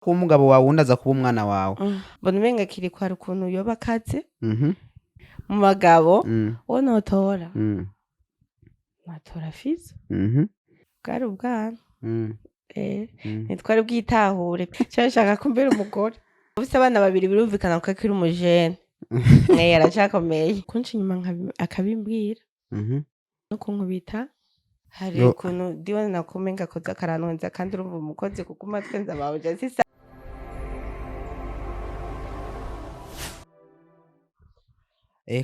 Kuba umugabo wawe, uwundi aza kuba umwana wawe. Mbona umenga kiri kwari ukuntu yoba akaze mu bagabo. Uwo notora, natora Fizo. Bwari ubwana. Ntitwari bwitahure cyangwa nshaka kumbera umugore ufise abana babiri. Birumvikana ko akiri umujene, aracakomeye kunca inyuma akabimbwira no kunkubita hari ukuntu ndiwe nakumenga koza akaranonza, kandi urumva umukozi kuguma twenza babuja sisa.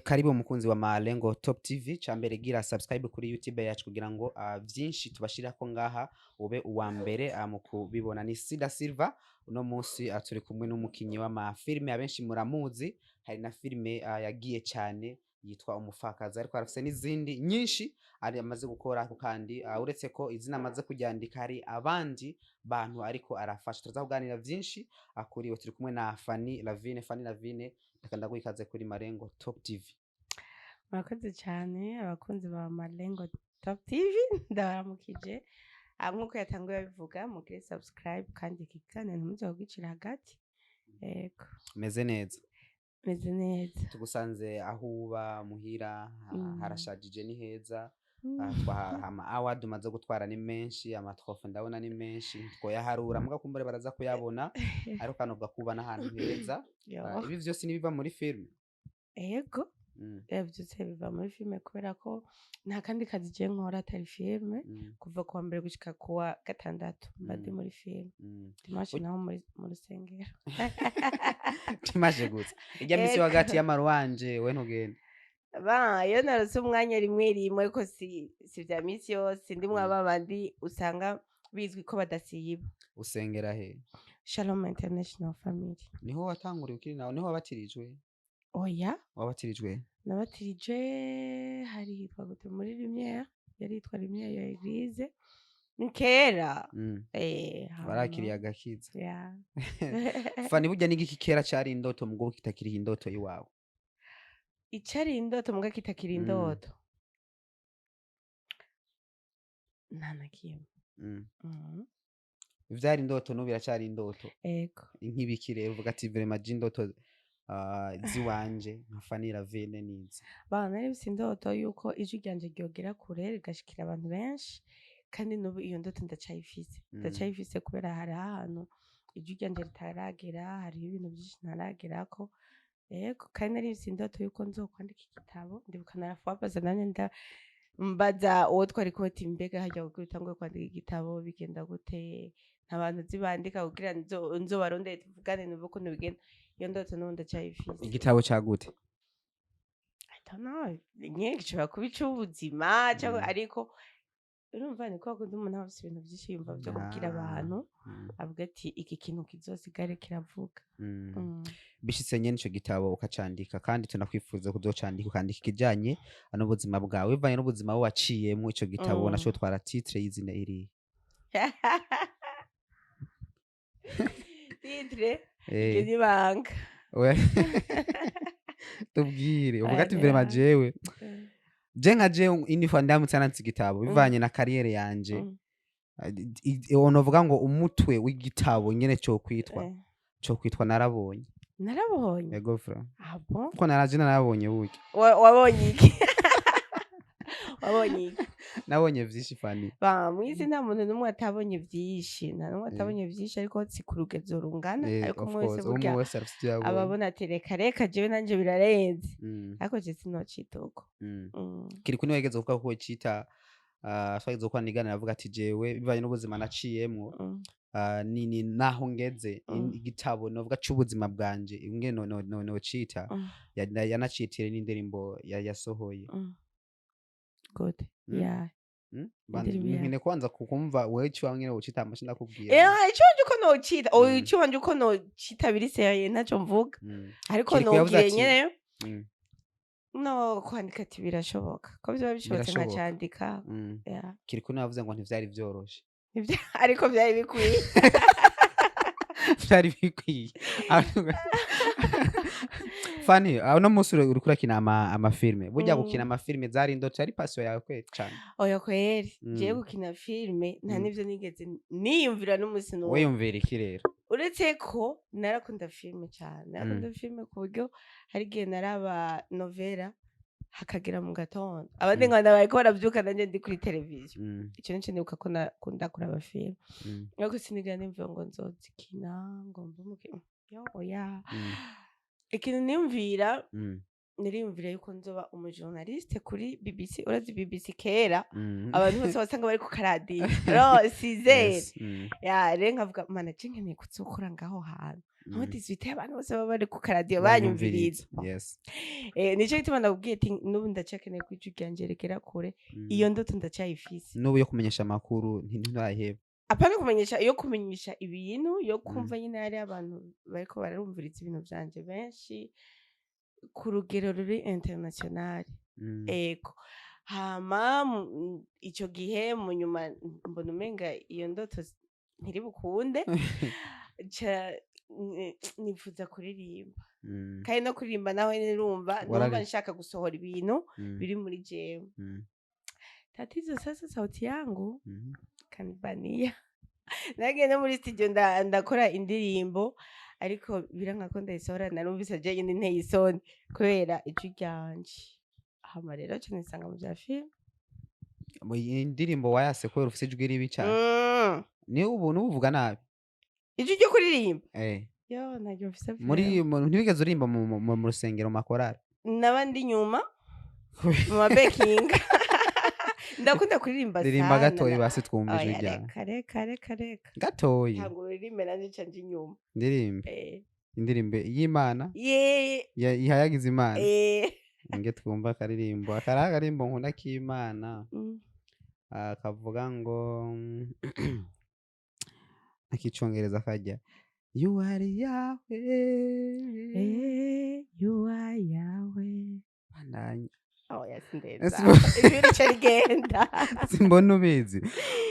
Karibu mukunzi wa Malengo Top TV. Cambere, gira subscribe kuri YouTube yacu kugira ngo vyinshi tubashirako ngaha ube uwa mbere mu kubibona. Ni Sida Silva. Uno munsi turi kumwe n'umukinyi w'ama filme, abenshi muramuzi. Hari na filme yagiye cyane yitwa Umufakazi, ariko arafise n'izindi nyinshi ari amaze gukora. Ariko kandi uretse ko izina amaze kuryandika, hari abandi bantu ariko arafasha. Turaza kuganira vyinshi kuri we. Turi kumwe na Fanny Lavine. Fanny Lavine, reka ndaguha ikaze kuri Malengo Top TV. Murakoze cyane, abakunzi ba Malengo Top TV, ndabaramukije. Nk'uko yatanguye abivuga, mugire subscribe kandi iki kiganiro ntimuze kugicira hagati. Yego. Meze neza? Meze neza. Tugusanze aho uba muhira, harashajije, ni heza. Ama award umaze gutwara ni menshi, ama trophées ndabona ni menshi, ntitwoyaharura muga kumbure baraza kuyabona, ariko kanovuga kuba n'ahantu heza. Ibi vyose nibiva muri filme? Yego. Byose biva muri filme kubera ko nta kandi kazi je nkora atari filme. Kuva kuwa mbere gushika kuwa gatandatu mba ndi muri filme. Dimanche naho mu rusengero. Timaje gusa irya misi hagati y'amaruwanje we ntugenda? Ba, iyo narose umwanya rimwe rimwe, ariko si vya misi yose. Ndimwo aba bandi usanga bizwi ko badasiba. Usengera he? Shalom International Family. Niho watanguriye ukiri nawe? Niho wabatirijwe? Oya. Wabatirijwe? Nabatirije hari hitwa gute, muri Lumière, yari yitwa Lumière ya église, ni kera. Warakiriye Hama agakiza? Ya. Fani, burya n'igiki kera cari indoto mugo kitakiriho indoto iwawe? Icari indoto muga kitakiri indoto, nta na kimwe. Ivyari indoto n'ubu biracari indoto? Ego. Nk'ibiki rero uvuga ati: "Vraiment je indoto ziwanje nka Fanny Lavine nizi"? Ba, nari mfise indoto yuko ijwi ryanje ryogera kure, rigashikira abantu benshi, kandi n'ubu iyo ndoto ndacayifise. Ndacayifise kubera hari ahantu ijwi ryanje ritaragera, hariho ibintu vyinshi ntaragerako. Yego, kandi nari mfise indoto yuko nzokwandika igitabo. Ndibuka narafuwabaza nanje mbaza uwo twari kumwe ati: "Mbega harya kugira utanguye kwandika igitabo bigenda gute? Nta bantu uzi bandika kugira nzobarondere tuvugane numve ukuntu bigenda?" Iyo ndoto n'ubu ndacayifise. Igitabo ca gute? I don't know, nyene gishobora kuba ic'ubuzima canke ariko urumva ni kwa kundi umuntu aba afise ibintu vyinshi yumva vyo kubwira abantu, avuga ati: "Iki kintu kizosigare kiravuga." Bishitse nyene ico gitabo ukacandika, kandi tunakwifuza kuzocandika, ukandika ikijanye n'ubuzima bwawe bivanye n'ubuzima wowe waciyemwo, ico gitabo naco twara titre y'izina irihe? Titre iryo ni ibanga. Tubwire, uvuga Oya, ati: "Vraiment ni jewe, je nka jewe inifa ndamutse nanditse igitabo bivanye na carrière yanje, novuga ngo umutwe w'igitabo nyene cokwitwa cokwitwa Narabonye." Narabonye? Ego fra. Ah bon? Kuko naraje narabonye burya. Wabonye iki? Wabonye iki? Nabonye vyinshi, Fani. Ba, mw'isi nta muntu n'umwe atabonye vyinshi, nta n'umwe atabonye vyinshi, ariko si ku rugezo rungana. Ariko Of umwe wese course, umwe burya wese arafise ivyo yabonye. Ababona ati: "Reka reka, jewe nanje birarenze." Ariko je sinocita uko. Kirikou niwe yigeze kuvuga ko cita, twageze gukora iganiro, avuga ati: "Jewe bivanye n'ubuzima naciyemwo, ni naho ngeze, igitabo novuga c'ubuzima bwanje ingene nocita." Yanacitiriye n'indirimbo yasohoye. Gute? Ya. Indirimbo ya Nkeneye kubanza kukumva wewe ico nyene wocita, hama nce ndakubwira. Ico wanje uko nocita, oya, ico wanje uko nocita biri sérieux, ntaco mvuga. Ariko Kirikou yavuze nobwiye ati nyene no kwandika ati birashoboka ko vyoba bishobotse Birashoboka. nkacandika. Yeah. Kirikou niwe yavuze ngo ntivyari vyoroshe. Ariko vyari bikwiye. Vyari bikwiye. Fani, uno munsi uriko urakina amafilme. Burya gukina amafilme zari indoto, yari passion yawe kweli cane? Oya kweri, jewe gukina filme nta nivyo nigeze niyumvira n'umusi n'umwe. Wiyumvira iki rero? Uretse ko narakunda filime cyane, narakunda filime ku buryo hari igihe naraba novela hakagera mu gatondo, abandi nkabona bariko baravyuka, nanje ndi kuri televiziyo. Ico nico nibuka ko nakunda kuraba filime, ariko sinigera nimvira ngo nzozikina, ngo mbe umukinyi, yo oya. Ikintu niyumvira, niriyumvira yuko nzoba umujournaliste kuri BBC. Urazi BBC kera, abantu bose wasanga bari ku karadiyo ro sizere. Yes. Ya, rero nkavuga: "Mana, je nkeneye kuzokora ngaho hantu aho 18 abantu bose baba bari ku karadiyo banyumviriza." Yes. Nico gituma ndakubwiye ati n'ubu ndacakeneye ko ijwi ryanje rigera kure. Iyo ndoto ndacyayifise. N'ubu yo kumenyesha amakuru nturayiheba? Apana kumenyesha, yo kumenyesha ibintu, yo kumva nyine hari abantu bariko bararumviriza ibintu vyanje benshi ku rugero ruri international. Ego. Hama ico gihe mu nyuma mbona umenga iyo ndoto ntiri bukunde, ca nifuza kuririmba. Kandi no kuririmba naho nyene urumva numva nshaka gusohora ibintu biri muri jewe. Tatizo sasa sauti yangu kanibania. Nagiye no muri studio ndakora indirimbo, ariko biranka ko ndayisohora. Narumvise je nyene nteye isoni kubera ijwi ryanje. Hama rero ca nisanga mu vya film. Mu indirimbo wayase kubera ufise ijwi ribi cane? Mm. Ni ubu nubuvuga nabi? Ijwi ryo kuririmba? Eh. Yo, ntaryo mfise Muri vraiment. Ntiwigeze uririmba mu rusengero, mu makorari? Naba ndi inyuma mu ma backing. Ndakunda kuririmba Ririmba sana. gatoyi basi twumve ijwi Oya, ryawe. reka reka reka reka. Gatoyi. Ntabwo uririmbe, nanje nca nja inyuma. Ndirimbe? Eh. Indirimbo y'Imana? Ye. Ihayagiza Imana? Eh. Nge twumva akaririmbo, akari akarimbo nkunda k'Imana. Ah, kavuga ngo akicongereza kajya "You are Yahweh." Eh, you are Yahweh. Bandanya. Oya, sindeza. Ijwi rica rigenda. Simbona ubizi.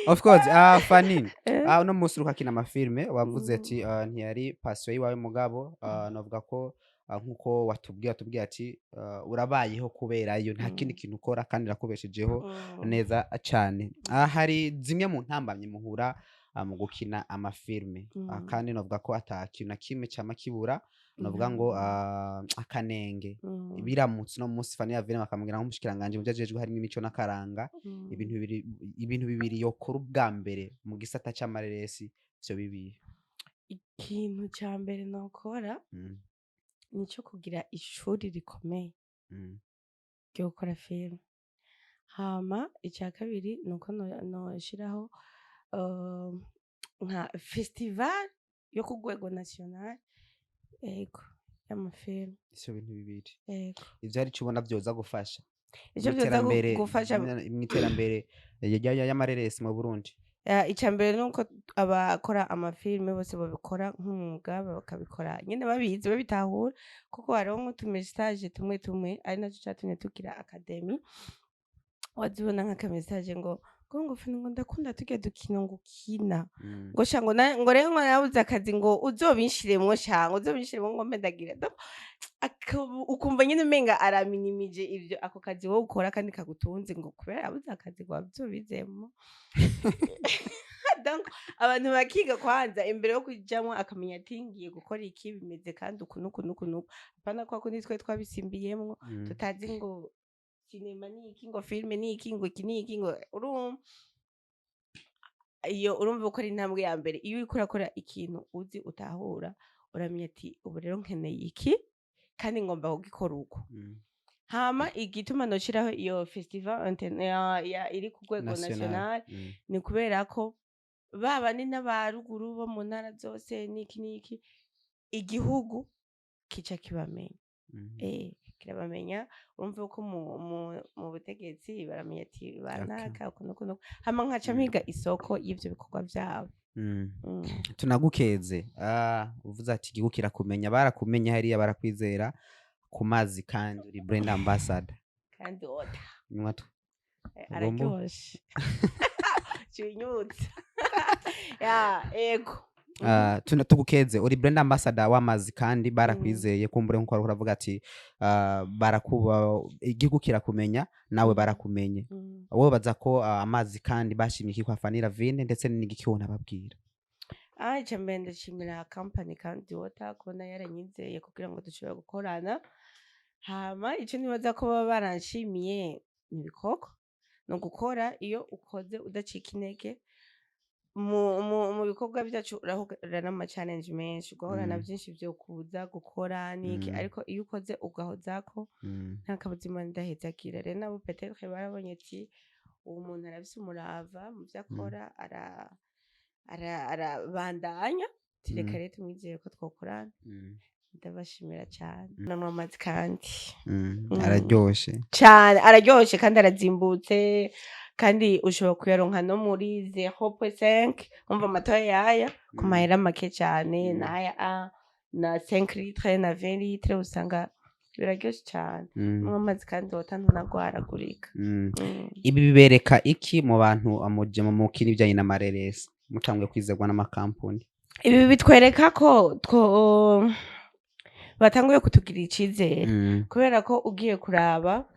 Of course, Fanny, Eh. uno munsi uriko akina amafilme, wavuze ati ntiyari passion yiwawe, mugabo novuga ko nkuko watubwiye ati urabayeho kuberayo, nta kindi kintu ukora kandi irakubeshejeho neza cane. Hari zimwe mu ntambamyi muhura mu gukina amafilme, kandi novuga ko ata kintu na kimwe cama kibura, novuga ngo akanenge. Biramutse uno munsi Fanny Lavine bakamubwira nk'umushikiranganji mu vyo ajejwe harimo imico n'akaranga, ibintu bibiri yokora ubwa mbere mu gisata c'amareresi, vyo bibihe? Ikintu ca mbere nokora nico kugira ishuri rikomeye ryo gukora filime. Hama ica kabiri nuko noshiraho nka festival yo ku rwego national, ego, y'amafilme. Ivyo bintu bibiri? Ego. Ivyo hari ico ubona vyoza gufasha Ico vyoza mw'iterambere gufasha mw'iterambere y'amareresi mu Burundi? Ica mbere nuko abakora amafilme bose babikora nk'umwuga, bakabikora nyene babizi, babitahura, kuko hariho nk'utu message tumwe tumwe, ari naco catumye tugira academy. Wazibona nk'aka message ngo "Fani, ngo ndakunda turya dukino ngo ukina," ngo "sha, ngo ngo rero ngo nabuze akazi, ngo uzobinshiremwo, sha, ngo uzobinshiremwo, ngo mbe ndagira." Donc, ukumva nyene umenga araminimije ivyo ako kazi wowe ukora kandi kagutunze, ngo kubera yabuze akazi ngo azobizemwo. Donc abantu bakiga kwanza imbere yo kujamwo, akamenya ati ngiye gukora iki, bimeze kandi uku nuku nuku nuku, apana kwa kundi twe twabisimbiyemwo tutazi ngo sinema ni iki, ngo filme ni iki, ngo iki ni iki, ngo urumva iyo, urumva ko ari intambwe ya mbere. Iyo uriko urakora ikintu uzi, utahura, uramenya ati ubu rero nkeneye iki kandi ngomba kugikora uko. Hama igituma noshiraho iyo festival iri ku rwego national, national ni kubera ko baba ni n'abaruguru bo mu ntara zose n'iki n'iki, igihugu kica kibamenya. Kirabamenya. Urumva ko mu butegetsi baramenya ati banaka uku nuku nuku. Hama nkaca mpiga isoko y'ivyo bikorwa vyabo. Tunagukeze. Uvuze ati igihugu kirakumenya, barakumenya hariya, barakwizera ku mazi kandi uri brand ambassador. Kandi ota Nywa ugomba araryoshe, cinyutsa ya, ego. Tugukeze, uri brand ambassador w'amazi kandi barakwizeye. Kumbure nkuko wariko uravuga ati barakuba, igihugu kirakumenya, nawe barakumenye. Wowe baza ko amazi kandi bashimye iki kwa Fanny Lavine, ndetse n'igiki wona babwira? Ica mbere ndashimira company kandi water kubona yaranyizeye kugira ngo dushobore gukorana. Hama ico nibaza ko baba baranshimiye ni ibikorwa, ni ugukora. Iyo ukoze udacika intege mu bikorwa vyacu, urahura n'ama challenge menshi, ugahura na vyinshi vyokubuza gukora niki, ariko iyo ukoze ugahozako, nta kabuza Imana idahezagira. Rero nabo peut-être barabonye ati uwo muntu arafise umurava mu vyo akora, arabandanya, ati reka rero tumwizere ko twokorana. Ndabashimira cane. Nanywa amazi kandi. Araryoshe. Cane, araryoshe kandi arazimbutse, kandi ushobora kuyaronka no muri 0.5. Umva, amatoya yaya ku mahera make cane, n'aya a na 5 litre na 20 litre, usanga biraryoshe cane. Nywa amazi kandi wota, ntunagwaragurika. Ibi bibereka iki mu bantu amuje mu mukina ibijanye n'amareresi, mutanguye kwizerwa n'amakampuni? Ibi bitwereka ko two batanguye kutugirira icizere, kubera ko ugiye kuraba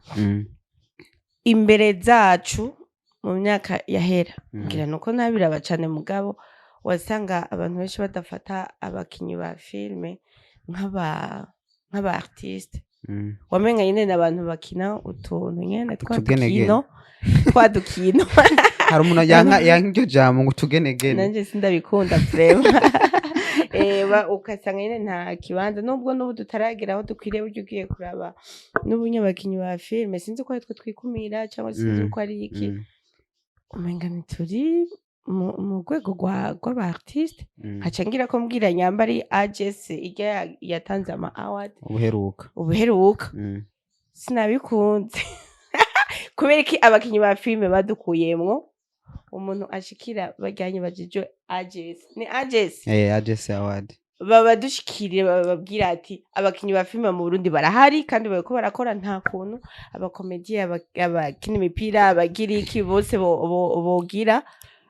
imbere zacu mu myaka yahera, ngira nuko ntabiraba cane, mugabo wasanga abantu benshi badafata abakinyi ba filime nk'aba artiste. Wamenga nyene n'abantu bakina utuntu nyene twa Utugenegene. dukino, twa dukino. Hari umuntu yanka iryo jambo ngo utugenegene. Nanje sindabikunda vraiment. Ugasanga nyene nta kibanza, nubwo n'ubu tutaragera aho dukwiriye. Burya ugiye kuraba n'ubu abakinyi ba filime, sinzi ko ari twe twikumira cyangwa sinzi ko ari iki, umenga ntituri mu rwego rw'aba artiste. Nkaca ngira ko mbwira nyamba ari AJS irya yatanze ama award Ubuheruka. ubuheruka. Sinabikunze. Kubera iki abakinyi ba filime badukuyemwo? Umuntu ashikira bajyanye bajejwe AJS, ni AJS? AJS award. Baba dushikiriye, bababwira ati abakinyi ba filime mu Burundi barahari kandi bariko barakora. Nta kuntu abakomediye, abakina imipira, abagira iki bose bogira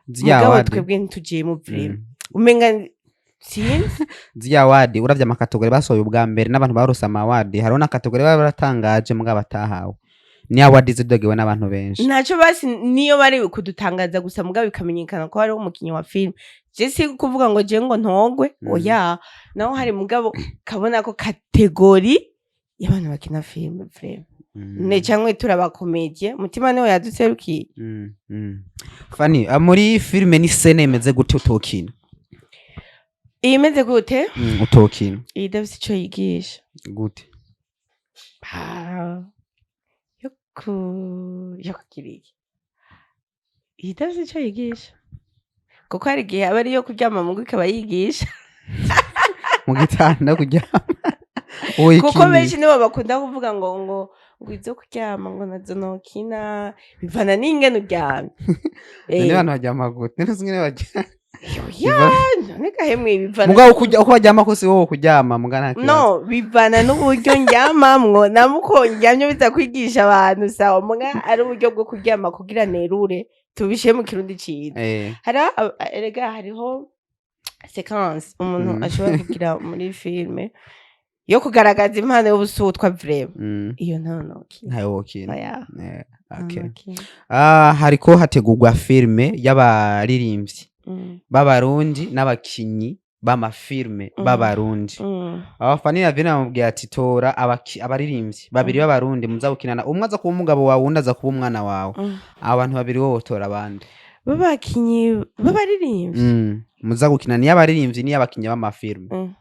Zirya mugabo award. twebwe ntitujiyemo vraiment. Umenga sinzi. Zirya award, uravye ama catégories basohoye ubwa mbere n'abantu barose ama award, hariho na catégorie baba baratangaje mugabo batahawe. Ni award zidogewe n'abantu benshi. Ntacyo basi niyo bari kudutangaza gusa, mugabo bikamenyekana ko hariho umukinyi wa filime. Je si kuvuga ngo je ngo ntogwe, oya, naho hari, mugabo kabona ko catégorie y'abantu bakina filime vraiment ne cyangwa turabakomedie, mutima niwe yadutserukiye. Fanny, muri filime ni scène imeze gute utokina? Iyi imeze gute? Utokina. Iyi idafise ico yigisha. Gute? Ah, yo kugira iki, iyi idafise ico yigisha, kuko hari igihe aba ariyo kuryama mugo ikaba yigisha. Mu gitanda kuryama. Kuko Uyikinira. benshi nibo bakunda kuvuga ngo izo kuryama ngo nazo nokina, bivana n'ingene uryamye. None abantu baryama gute? None uzi ingene baryama? Ya, none gahemwe bivana Mugabo uko baryama kose, wowe kuryama muga nta kibazo. No, bivana n'uburyo ndyamamwo. Namuko ndyamye biza kwigisha abantu, sawa, muga ari uburyo bwo kuryama kugira nerure, tubishe mu Kirundi ciza. Hari erega hariho séquence umuntu ashobora kugira muri filime yo kugaragaza impano y'ubusutwa vraiment. Iyo ntayo nokina. Ntayo wokina. Oya. Okay. Nokina. Hariko hategurwa filime y'abaririmbyi b'Abarundi n'abakinyi b'amafilme b'Abarundi. Abafani Ravine bamubwiye ati tora abaririmbyi babiri b'Abarundi muza gukinana, umwe aza kuba umugabo wawe, uwundi aza kuba umwana wawe. Abo bantu babiri wowe wotora abandi? B'abakinyi b'abaririmbyi? Muza gukina niyo abaririmbyi niyo abakinyi b'amafilme.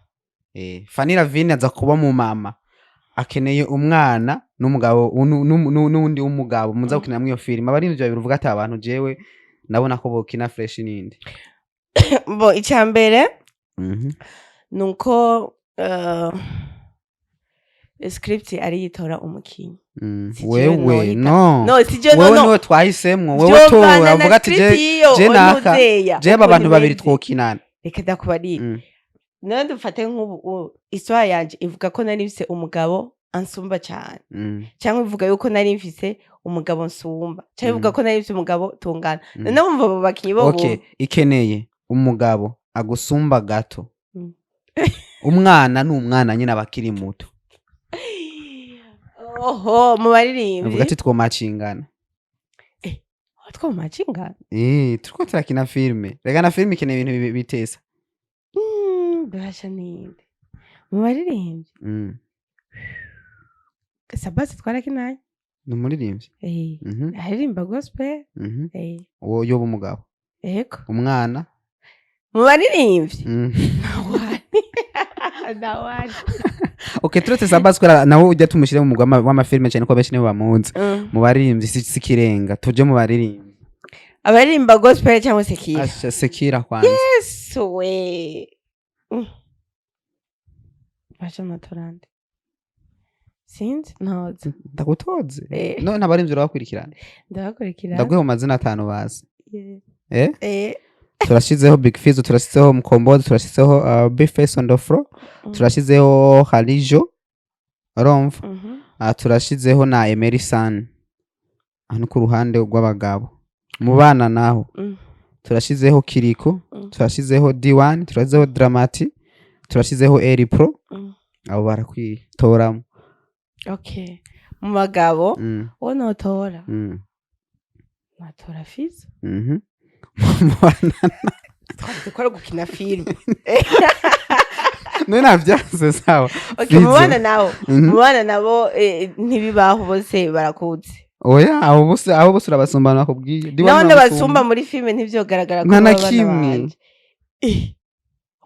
Fanny Lavine aza kuba mu mama akeneye umwana n'umugabo n'uwundi w'umugabo muza gukina muri iyo filime. Abaririmbyi babiri uvuga ati abantu jewe ndabona ko bokina fresh ninde? Bo, icya mbere nuko script ariyitora umukinyi. Si jewe Wewe nohita. no. No, si jewe. Wewe No. niwe twahisemwo, wewe Vyovana tora na uvuga ati script y'iyo je naka ntuzeya, je aba ukuntu bantu babiri imeze. twokinana. Reka ndakubarira. Nawe dufate nk'ubu histoire yanje ivuga ko nari mfise umugabo ansumba cyane, cyangwa ivuga yuko nari mfise umugabo nsumba, cyangwa ivuga ko nari mfise umugabo tungana. Noneho wumva abo bakinyi bo Okay, ikeneye umugabo agusumba gato. Umwana ni umwana nyine, aba akiri muto. Oho, mu baririmbyi. Avuga ati twomacingana. Twomacingana. Turiko turakina filime, rega na filime ikeneye ibintu bitesa. Mbasha ninde mu baririmbyi? Sabasi twarakinanye. Ni umuririmbyi? Eh. Aririmba gospel. Eh. Uwo yoba umugabo? Ego. Umwana? Mu baririmbyi? Mm. Ntawari, ntawari. Okay, turetse Sabasi kubera nawe ujya tumushyire mu mugwi w'amafilime cyane ko benshi nibo bamuzi. Mu baririmbyi si kirenga, tuje mu baririmbyi. Abaririmba gospel cyangwa secular? Asha, secular kwanza. Yesu we. Basha matorande, sinzi, ntoza. Ndagutoze? Eh. No ntabaririmbyi urabakurikirana? Ndabakurikira. Ndaguhe mu mazina atanu bazi. Yeah. Eh. Eh. Turashizeho Big Fizzo, turashizeho Mkombozi, turashizeho Big Face on the floor, turashizeho Harijo, urumva? Mhm. Turashizeho na Emery San hano ku ruhande rw'abagabo. Mu bana naho turashizeho Kiriko, turashizeho D1, turashizeho Dramati, turashizeho Eri Pro. Abo barakwiye, toramo. Okay, mu bagabo uwo notora, natora Fizo. Mu bana? Twari dukora gukina filime. None navyanse, sawa. Okay, mu Fizo. bana nabo, mu bana nabo ntibibaho, bose barakuze. Oya, abo bose urabasumba, nakubwiye. D1 Naho urabasumba. ndabasumba, muri filime ntivyogaragara ko Nta na baba abana kimwe. banje.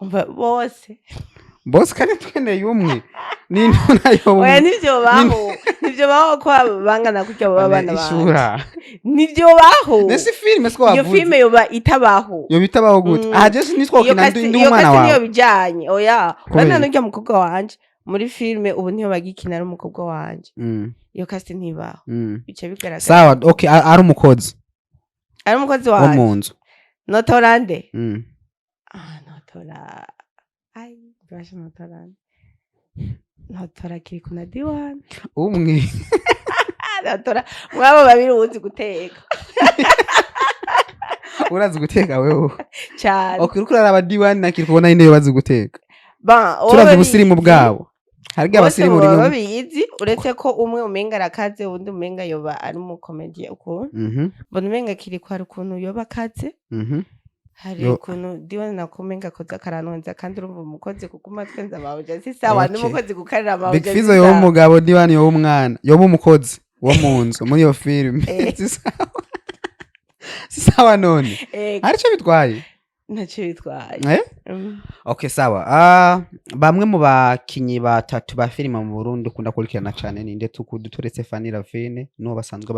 Umva bose. Bose kandi tweneye umwe n'intuna yo. Oya, ntivyobaho, ntivyobaho ko bangana kurya baba abana banje. Ishura. Ntivyobaho. Nese filime siko Iyo wavuze? filime yoba itabaho. Yo bitabaho gute? Aha je sinitwokina. Iyo Ndi iyo umwana kasi wawe. niyo bijanye, oya. Kubera Urabona iki? n'urya mukobwa wanje muri filime ubu niyo bagikina ari umukobwa wanje. Iyo kasi ntibaho. Bica bigaragara. Sawa, okay, ari umukozi Ari umukozi wo wanje mu nzu. Notora nde? Ah, notora, ai, mbasha, notora nde? Notora Kiriku na Diwani. Umwe. Ah, notora mwabo babiri uwuzi guteka. Urazi guteka wewe? Cyane. Okay, uriko uraraba Diwani na Kiriku, ubona nyine bazi guteka? Ba uwo Turavye ubusirimu babizi, bwabo, harya bose abasirimu baba rimwe. babizi, uretse ko umwe umenga arakaze, uwundi umenga yoba ari umukomediye ukuntu. Mbona umenga Kiriku hari ukuntu yoba akaze, hari ukuntu Diwani nako umenga akoze akaranonza, kandi urumva umukozi kuguma twenza amawuja si sawa. Okay. N'umukozi gukarira Big amawuja si Fizzo yoba sawa. umugabo, Diwani yoba umwana, yoba umukozi wo mu nzu muri iyo filime. Eh. Si sawa, si sawa none? Eh, hari ico bitwaye? Ntacyo bitwaye. Eh? Mm. Okay, sawa. Bamwe mu bakinyi batatu ba filime mu Burundi ukunda gukurikirana cane ninde, turetse Fanny Ravine n'uwo basanzwe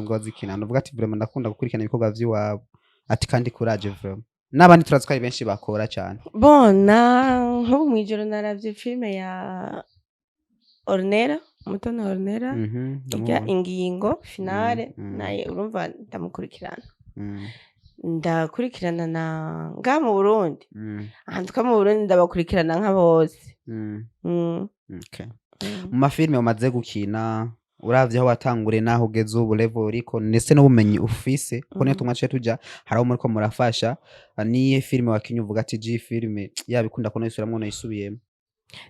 bazikina, nuvuga ati vraiment ndakunda gukurikirana ibikorwa vy'iwabo, ati kandi courage vraiment, n'abandi turazi ko ari benshi bakora cane? Bona nk'ubu mw'ijoro naravye filime ya Ornella, Umutoni Ornella, irya ndamubona. Ingingo finale. Naye urumva ndamukurikirana. Ndakurikirana na ngaha mu Burundi. Ahantu twa mu Burundi ndabakurikirana nka bose. Okay. Mu mafilime umaze gukina, uravye aho watanguriye n'aho ugeze ubu, level uriko ndetse n'ubumenyi ufise, kuko niyo tumwe tuce tuja hari aho muriko murafasha, niye filime wakinye uvuga ati ji filime yabikunda ko noyisubiramwo, noyisubiyemo?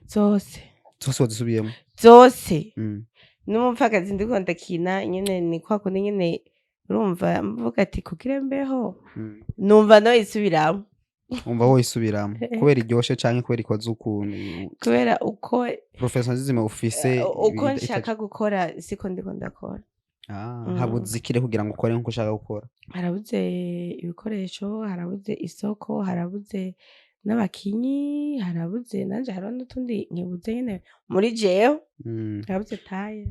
Zose. Zose wazisubiyemo? Zose. N'umupfakazi ndiko ndakina nyene, ni kwa kundi nyene urumva mvuga ati kugira mbeho, numva noyisubiramo. Umva woyisubiramo kubera iryoshe canke kubera ikoze ukuntu? Kubera uko Professionalism ufise. Uko nshaka gukora siko ndiko ndakora. Ah, Mm. habuze ikire kugira ngo ukore nkuko ushaka gukora? Harabuze ibikoresho, harabuze isoko, harabuze n'abakinyi, harabuze nanje, hariho n'utundi nkibuze nyene muri jewe. Harabuze taye,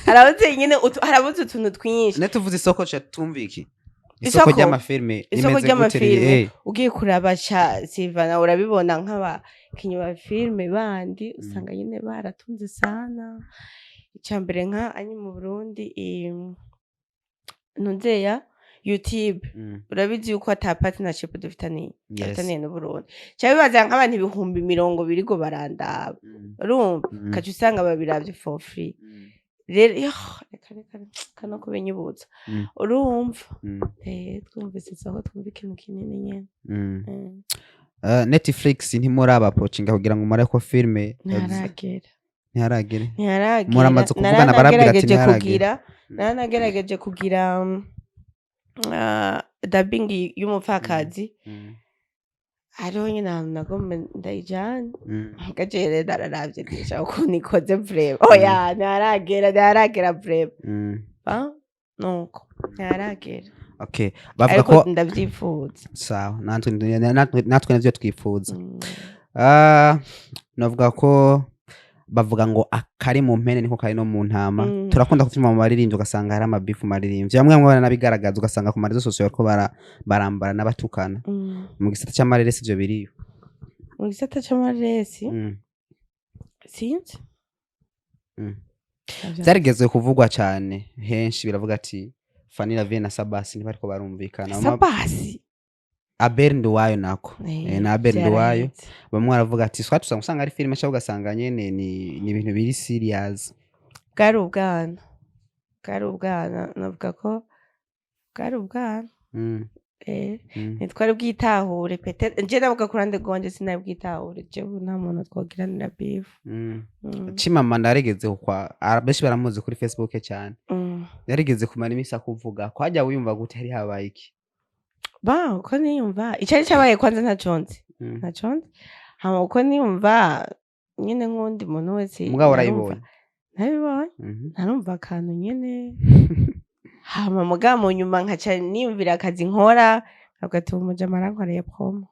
harabuze nyene harabuze utuntu twinshi. Ne tuvuze isoko ca tumva iki? Isoko Isoko? ry'amafilme Isoko rimeze gute? ry'amafilme? Eh. Ugiye kuraba ca Silvana, urabibona nk'abakinyi ba filime bandi usanga nyene baratunze sana. Ica mbere nka anyi mu Burundi, ntuzeya YouTube, urabizi yuko ata partnership dufitaniye dufitaniye n'Uburundi, ca bibaza nk'abantu 20,000 barandaba, urumva, ukaca usanga babiravye for free. Rero yoh, reka reka reka no kubinyibutsa. Urumva, twumvise isoko, twumva ikintu kinini nyene. Netflix ntimuraba approachinga kugira ngo mureko filme? Ntiharagera. Ntiharagere? Ntiharagera. Muramaze kuvugana, barabwira ati Naranagerageje ntiharagera. kugira, naranagerageje kugira dubbing y'umupfakazi. Hariho nyine ahantu nagomba ndayijane. Gajere nararavye ndishaka ukuntu ikoze vraiment. Oya, ntiharagera, ntiharagera vraiment. Ah, nuko ntiharagera. Okay, bavuga Ariko ko ndavyifuza. Sawa, natwe navyo twifuza. Ah, navuga ko bavuga ngo akari mu mpene niko kari no mu ntama. Turakunda kuvyumva mu baririmbyi, ugasanga hari amabifu mu baririmbyi, bamwe bamwe baranabigaragaza, ugasanga ku ma réseaux sociaux bariko barambara n'abatukana. Mu gisata c'amareresi ivyo biriyo? Mu gisata c'amaresi? Sinzi. Ntavyo. Vyarigeze kuvugwa cane henshi, biravuga ati Fanny Lavine na Sabasi ntibariko barumvikana. Sabasi? Abel Nduwayo nako. Na Abel Nduwayo. Vyaraheze. Bamwe baravuga ati swat usanga usanga ari filime, cyangwa ugasanga nyene ni ibintu biri serious. Bwari ubwana, bwari ubwana, navuga ko bwari ubwana. Ntitwari bwitahure peut-être. Nje navuga ku ruhande rwanje, sinari bwitahure jewe, nta muntu twogiranira beef. Chimamanda yarigeze kwa benshi baramuzi kuri Facebook cyane. Yarigeze kumara iminsi akuvuga ko hajya wiyumva gute, hari habaye iki? Ba, uko niyumva, icari cabaye kwanza ntaco nzi. Ntaco nzi. Hama uko niyumva nyene, nk'uwundi muntu wese, Mugabo narumva warayibonye? Nabibonye. Narumva akantu nyene, hama muga mu nyuma nkaca niyumvira akazi nkora, nkavuga ati umujama arankoreye promo,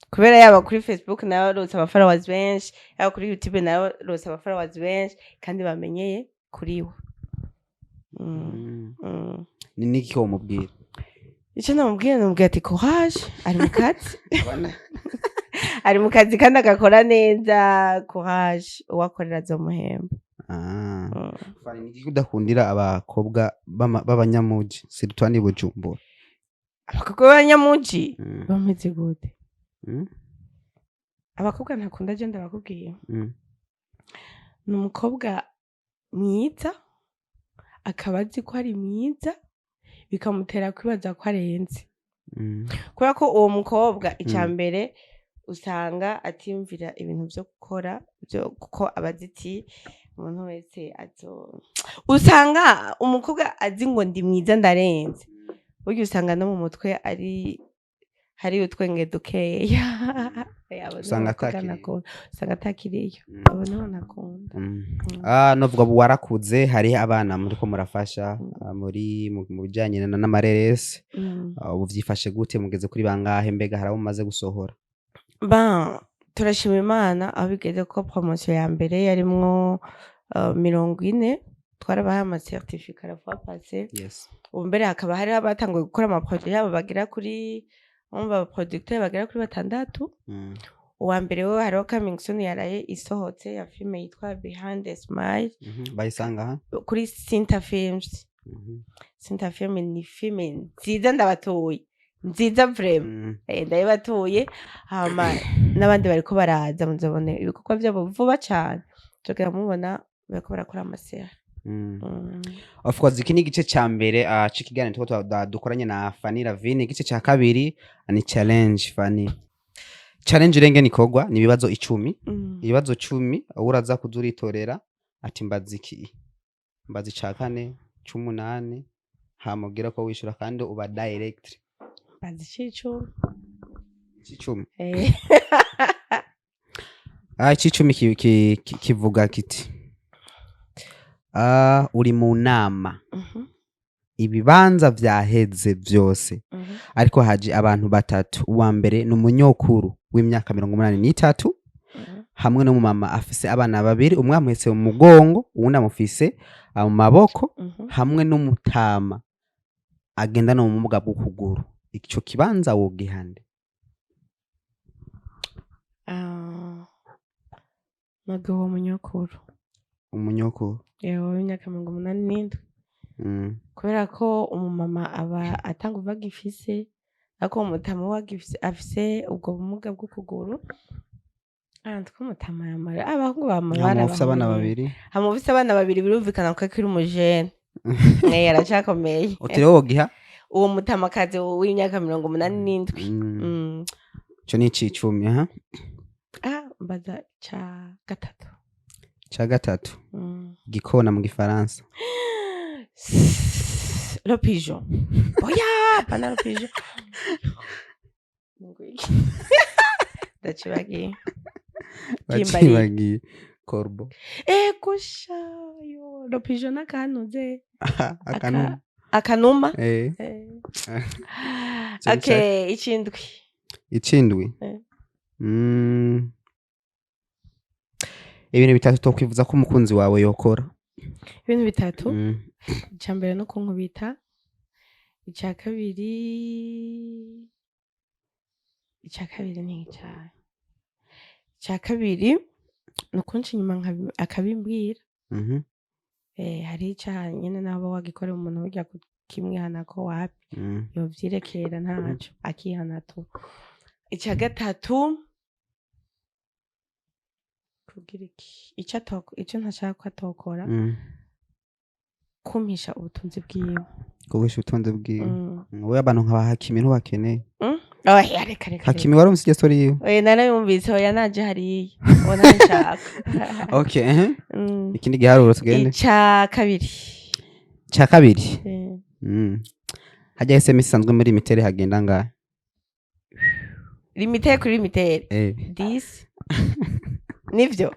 kubera yaba kuri Facebook narose aba followers benshi, yaba kuri YouTube narose aba followers benshi kandi bamenyeye kuri we. Ni niki womubwira? Ico namubwira, namubwira ati courage, ari mu kazi, ari mu kazi kandi agakora neza. Courage, uwakorera azomuhemba. Fanny, ni iki udakundira abakobwa b'abanyamuji, surtout ni Bujumbura? Abakobwa b'abanyamuji? Bameze gute? Abakobwa ntakunda je, ndabakubwiye, ni umukobwa mwiza akaba azi ko ari mwiza, bikamutera kwibaza ko arenze. Kubera ko uwo mukobwa, icya mbere, usanga atiyumvira ibintu vyo gukora byo, kuko aba azi ati umuntu wese azo, usanga umukobwa azi ngo ndi mwiza, ndarenze, burya usanga no mu mutwe ari hari utwenge dukeya. Abo nibo Usanga bakobwa atakiriyo. nakunda. Usanga atakiriyo. Abo nibo nakunda. Ah, novuga ubu warakuze, hariho abana muriko murafasha muri mu bijanye n'amareresi. Ah, ubu vyifashe gute? Mugeze kuri bangahe? Mbega hari abo mumaze gusohora? Ba, turashima Imana aho bigeze, ko promotion ya mbere yarimwo 40, twarabahaye ama certificat la fois passée. Ubu mbere hakaba hariho abatanguye gukora ama projet yabo, bagera kuri, umva, aba producteur bagera kuri batandatu. Uwa mbere we hariho coming soon yaraye isohotse ya filme yitwa Behind the Smile. Bayisanga ha? Kuri Sinta Films. Sinta Film ni filme nziza, ndabatuye, nziza vraiment. Ndayibatuye. Hama n'abandi bariko baraza, muzobone ibikorwa vyabo vuba cane, tugera mubona bariko barakora ama séries. Of course, iki ni igice ca mbere c'ikiganiro turiko dukoranye na Fanny Lavine. Igice ca kabiri ni challenge. Fanny, challenge renge nikorwa ni ibibazo 10. Ibibazo 10, uraza kuza uritorera ati mbaza iki, mbaza ica kane, c'umunani, hama ugira ko wishura kandi uba direct. Mbaza ic'icumi. Ic'icumi? Eh. Ah, ic'icumi kivuga kiti uri mu nama, ibibanza vyaheze vyose, ariko haje abantu batatu. Uwa mbere ni umunyokuru w'imyaka 83, hamwe n'umumama afise abana babiri, umwe amuhetse mu mugongo, uwundi amufise mu maboko, hamwe n'umutama agendana ubumuga bw'ukuguru. Ico kibanza wogihande? Ah, noga uwo munyokuru. Umunyokuru? Yewe, w'imyaka 87. Kubera ko umumama aba atanga uva agifise, ariko uwo mutama we afise ubwo bumuga bw'ukuguru. Ah, ndiko umutama yamara abahungu bama Hama ufise abana barabahungu. babiri. Hama ufise abana babiri, birumvikana ko akiri umujene, aracakomeye. Uti rero wogiha Uwo mutamakazi w'imyaka 87. Ico ni ic'icumi, aha. Ah, mbaza ca gatatu. Ca gatatu. Gikona mu gifaransa? Le pigeon. Oya, pana le pigeon. Ngwiki. Ndacibagiye. Kimbarira. Bacibagiye corbeau. Ego sha, yo, le pigeon n'akantuze. Akanuma. Akanuma. Eh. Eh. Ico ni. Okay, icindwi. Icindwi. Eh. Ibintu bitatu tokwifuza ko umukunzi wawe yokora. Ibintu bitatu? Mm. Icya mbere no kunkubita, icya kabiri ni icyaha, icya kabiri ni ukunca inyuma akabimbwira. Eh, hari icyaha nyine nabo wagikorera umuntu, burya kukimwihana ko wapi, yovyirekera ntaco, akihana tu. Icya gatatu, kugira iki, icyo ntashaka ko atokora, kumpisha ubutunzi bwiwe. Kugurisha ubutunzi bwiwe. Mm. Wowe abantu nka ba Hakimi ntubakeneye? Mm? Oya, reka, reka. Hakimi, warumvise iryo story yiwe? Oya, narayumvise. Oya, naje hariya ubona nshaka. Okay, eh. Mm. Ikindi giharuro, tugende. Icya kabiri. Cya kabiri. Eh. Hajya SMS isanzwe muri Lumitel hagenda ngahe? Lumitel kuri Lumitel? Eh. 10, nivyo,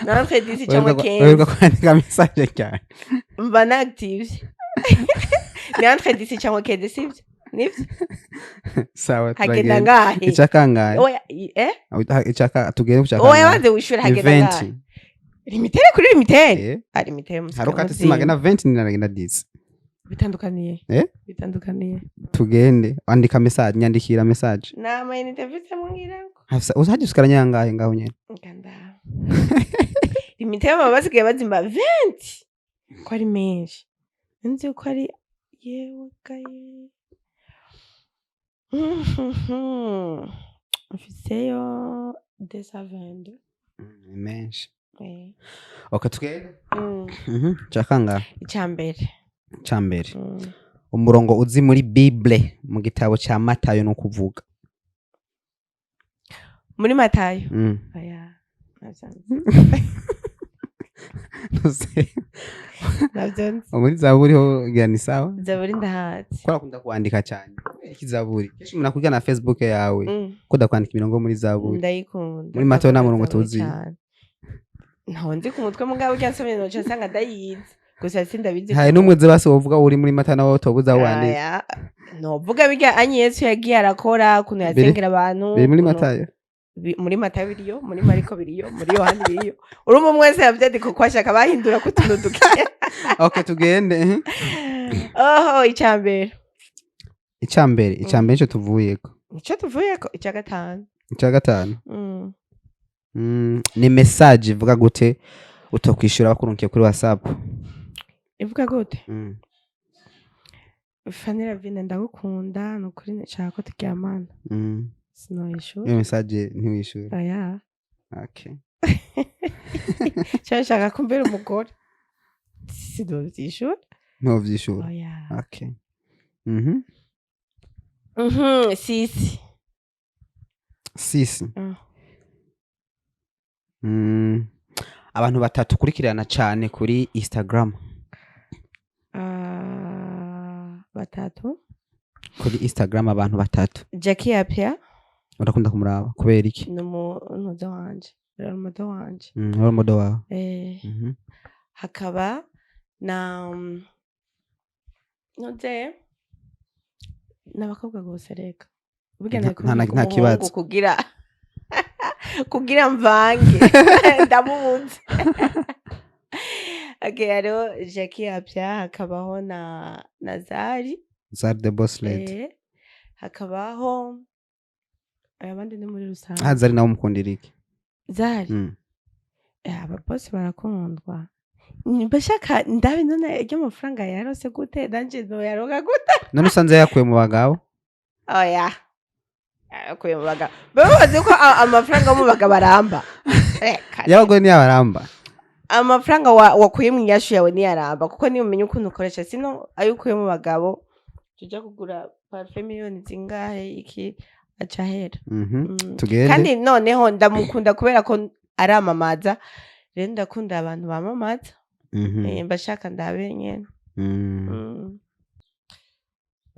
entre 10 cyangwa Uheruka 15. kwandika message cyane? Mba naactive, ni entre 10 cyangwa 15, sivyo? Nivyo. Sawa. Hagenda Turagenda. ngahe? Icya kangahe? Oya, eh. Icaka, tugende ku cya Oya. kangahe? Banze wishure. Ni Hagenda ngahe? 20. Lumitel kuri Lumitel? Eh. Ari Lumitel. Hari ukata simu agenda 20, ni agenda 10. Bitandukaniye? Eh? Bitandukaniye? Tugende, andika message, nyandikira message. Nta mayinite mfise mungirako. Hafisa uzaje usigaranye yangahe ngaho nyene? Nganda Lumitel baba basigaye bazimba 20, ko ari menshi, nzi ko ari, yewe gaye, mfiseyo 222. Ni menshi. Eh. Okay, tugende. Mm. Cya kangahe? Icya mbere. Cya mbere. Mm. Umurongo uzi muri Bible, mu gitabo cya Matayo, no kuvuga. Muri Matayo? Mm. Oya, navyo nzi. Ntuzi? Navyo nzi. Muri Zaburi ho ngira ni sawa. Zaburi ndahazi. Ko akunda kwandika cyane. Kubera iki Zaburi? Kenshi umuntu akubwira na Facebook yawe ko udakwandika imirongo muri Zaburi. Ndayikunda. Muri Matayo nta Ndakunda murongo Zaburi tuzi. cane. Ntawo nzi ku mutwe, mugabo urya nsomye noca nsanga ndayizi, gusa sindabizi. Hari n'umwe uzi basi wovuga uri muri Matayo nawe utobuza wandika? Aya, novuga birya anyi Yesu yagiye arakora, ukuntu yasengera abantu. Biri muri Matayo. Matayo. Muri Matayo biriyo, muri Mariko biriyo, muri Yohani biriyo. Urumva umwe wese yavyandika uko ashaka, bahindura ko utuntu duke. Okay, tugende. Oho, icya mbere. Icya mbere, icya mbere nico tuvuyeko. Nico tuvuyeko, icya gatanu. Icya gatanu. Mm. Ni message ivuga gute utokwishura bakurunkiye kuri WhatsApp? Ivuga gute? Mm. "Fanny Lavine, ndagukunda, ni ukuri nshaka ko turyamana." Sinoyishura. Iyo message ntiwishura? Oya. Okay. Cyangwa nshaka kumbera umugore, sinovyishura. Ntovyishura? Oya. Okay. Mhm. 6. 6. Mm. Abantu batatu ukurikirana cyane kuri Instagram. Ah, batatu? Kuri Instagram, abantu batatu. Jackie Apia. Urakunda kumuraba kubera iki? Ni umunoza wanje, role model wanje. Role model wawe. Eh. Hakaba na noze n'abakobwa gusa, reka burya. Nta Nari nta kibazo. Kugira mvange, ndamubuze. Okay, hariho Jackie Apia, hakabaho na Zari. Zari the Boss Lady. Eh, hakabaho abandi ni muri rusange. Ah, Zari nawe umukundira iki? Zari? Mm. Eh, ababosi barakundwa. Bashaka ndabe none iryo amafaranga yarose gute, nanje noyaronka gute? None usanze yakuye mu bagabo? Oya, yakuye mu bagabo, baba bazi ko amafaranga yo mu bagabo aramba. Reka. Y'abagore niyabaramba. Amafaranga wakuye mu nyashu yawe niyaramba, kuko niyo umenya ukuntu ukoresha. Sino ayo ukuye mu bagabo, tuja kugura parfum miliyoni zingahe, iki, aca ahera. Mhm. Tugende. Kandi noneho ndamukunda kubera ko aramamaza, rero ndakunda abantu bamamaza. Eh, mbashaka ndabe nyene.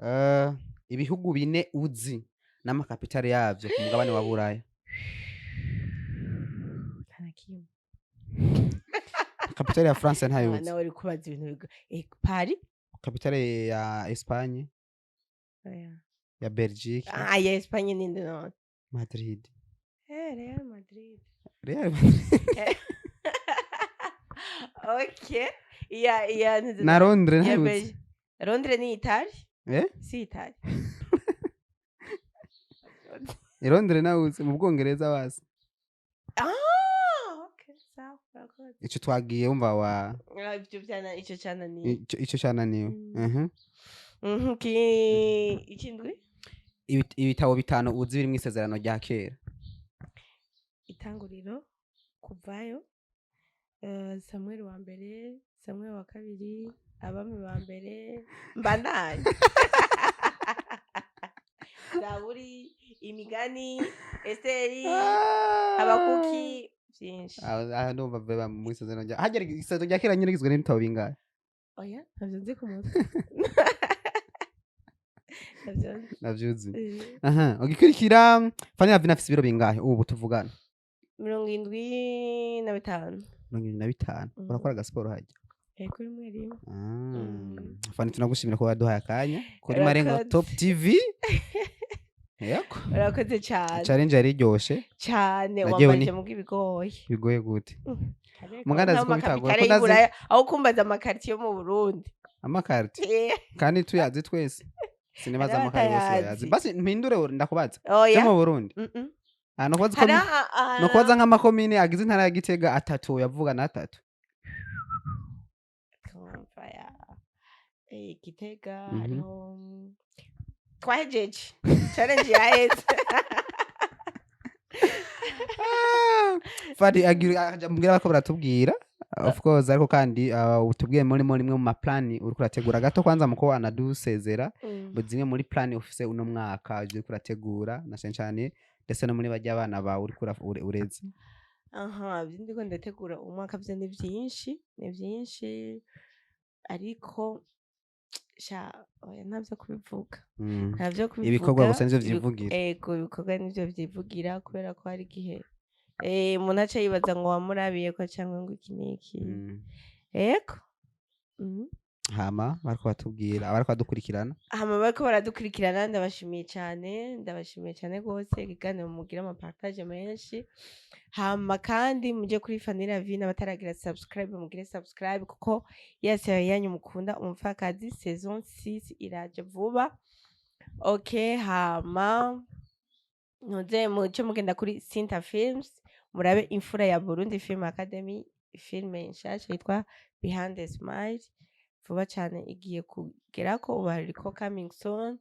Eh, Ibihugu bine uzi n'amakapitale yavyo ku mugabane wa Buraya. Nta na kimwe. Kapitale ya France ntayo Ah, uzi? Nawe uri kubaza ibintu Paris. Kapitale ya Espagne? Oya. Ya Belgique? Ah, ya Espagne ninde none? Madrid. Real Madrid. Real Madrid. Okay, iya Na Londres ya ntayo uzi? Londres ni Italy. Eh? Si Italy. I Londres nawe uzi mu Bwongereza basi? Ah, okay, sawa, urakoze. Ico twagiye wumva wa Ah, ivyo vyana ico cananiye. Ico cananiwe. Ki ikindwi. Ibitabo bitanu uzi biri mw'isezerano rya kera. Itanguriro, Kuvayo, Samweli wa mbere, Samweli wa kabiri, Abami ba mbere, mbandanye, Zaburi, Imigani, Esiteri, Habakuki, vyinshi. Ah, ah, ndumva beba mu isezerano rya hagera isezerano rya kera nyine rigizwe n'ibitabo bingahe? Oya, ntavyo nzi ku mutwe, ntavyo nzi. Navyuzi. Eh. Aha, ugikurikira, Fanny Lavine afise ibiro bingahe ubu tuvugana? 75. 75. Mhm. Urakora agasiporo harya? Ego, rimwe rimwe. Ah. Mm. Fanny, tunagushimira ko waduhaye akanya kuri Marengo Urakoze. Top TV. Yego. Urakoze cane. Challenge yari iryoshe. Cane. Nagiye Wambarije muga ibigoye. Bigoye gute? Kareka, Muga ndazi nta ko bitagoye, makapitale ko ndazi- y'Iburaya, aho kumbaza amakaritiye yo mu Burundi. Amakarti? Eh. Kandi tuyazi twese, sinibaza Hariho amakari bose abatayazi. bayazi. Basi mpindure, ndakubaza Oya. yo mu Burundi. Mm. Ah, nokubaza Hari nokubaza nk'amakomine agize intara ya Gitega atatu, yavuga n'atatu. Twumva ya Gitega. Hariho twahejeje, challenge yaheze. Ah, Fadi agira aja mbwira ko baratubwira, of course, ariko kandi utubwiye muri rimwe mu maplani uriko urategura gato kwanza muko anadusezera. Zimwe muri plan ufise uno mwaka ivyo uriko urategura na cane cane ndetse no muri barya abana bawe uriko ureze. Aha, ivyo ndiko ndategura umwaka vyo ni vyinshi, ni vyinshi, ariko sha oya, ntavyo kubivuga. Ntavyo kubivuga. Ibikorwa gusa nivyo vyivugira. Ego, ibikorwa nivyo vyivugira, kubera ko hari igihe umuntu aca yibaza ngo wamurabiyeko canke ngo iki n'iki. Ego. Hama bariko batubwira abariko badukurikirana. Hama bariko baradukurikirana, ndabashimiye cyane, ndabashimiye cyane rwose. Ikiganiro mugira amapartage menshi. Hama kandi muje kuri Fanny Lavine, abataragira subscribe mugire subscribe, kuko yose yanyu mukunda Umupfakazi saison 6 iraje vuba. Okay, hama ntuze muce mugenda kuri Sinta Films, murabe imfura ya Burundi Film Academy, filme nshasha yitwa Behind the Smile, vuba cyane igiye kugerako, ubu hariko coming soon.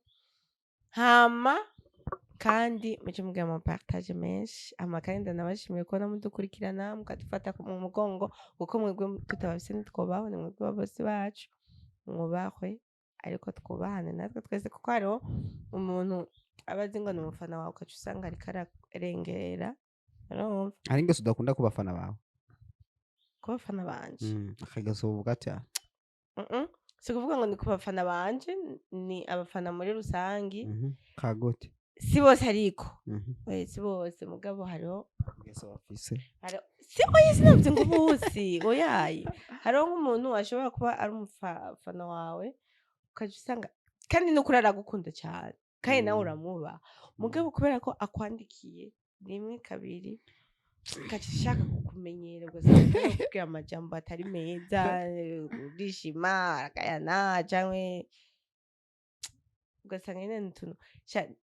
Hama kandi muce mugira amapartage menshi. Hama kandi ndanabashimiye kubona mudukurikirana, mukadufata mu mugongo, kuko mwebwe tutabafise ntitwobaho. Ni mwebwe babosi bacu, mwubahwe, ariko twubahane natwe twese, kuko hariho umuntu aba azi ngo ni umufana wawe, ugaca usanga ariko ararengera, urumva? Hari ingeso udakunda ku bafana bawe? Ku bafana banje? Akageso uvuga ati: "Ah." Si ukuvuga ngo ni ku bafana banje, ni abafana muri rusangi. Kagote. Si bose ariko. Si bose, mugabo hariho Ingeso bafise. Si oya, sinavuze ngo bose, oyaye. Hariho nk'umuntu ashobora kuba ari umufana wawe, ukaja usanga kandi n'ukuri aragukunda cyane, kandi nawe uramuba, mugabo kubera ko akwandikiye rimwe, kabiri, ugaca ushaka kukumenyera, ugasanga arakubwira amajambo atari meza, urishima, arakayana, canke ugasanga nyene ni utuntu.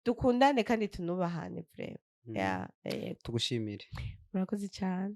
Dukundane kandi tunubahane vraiment. Ya. Tugushimire. Murakoze cyane.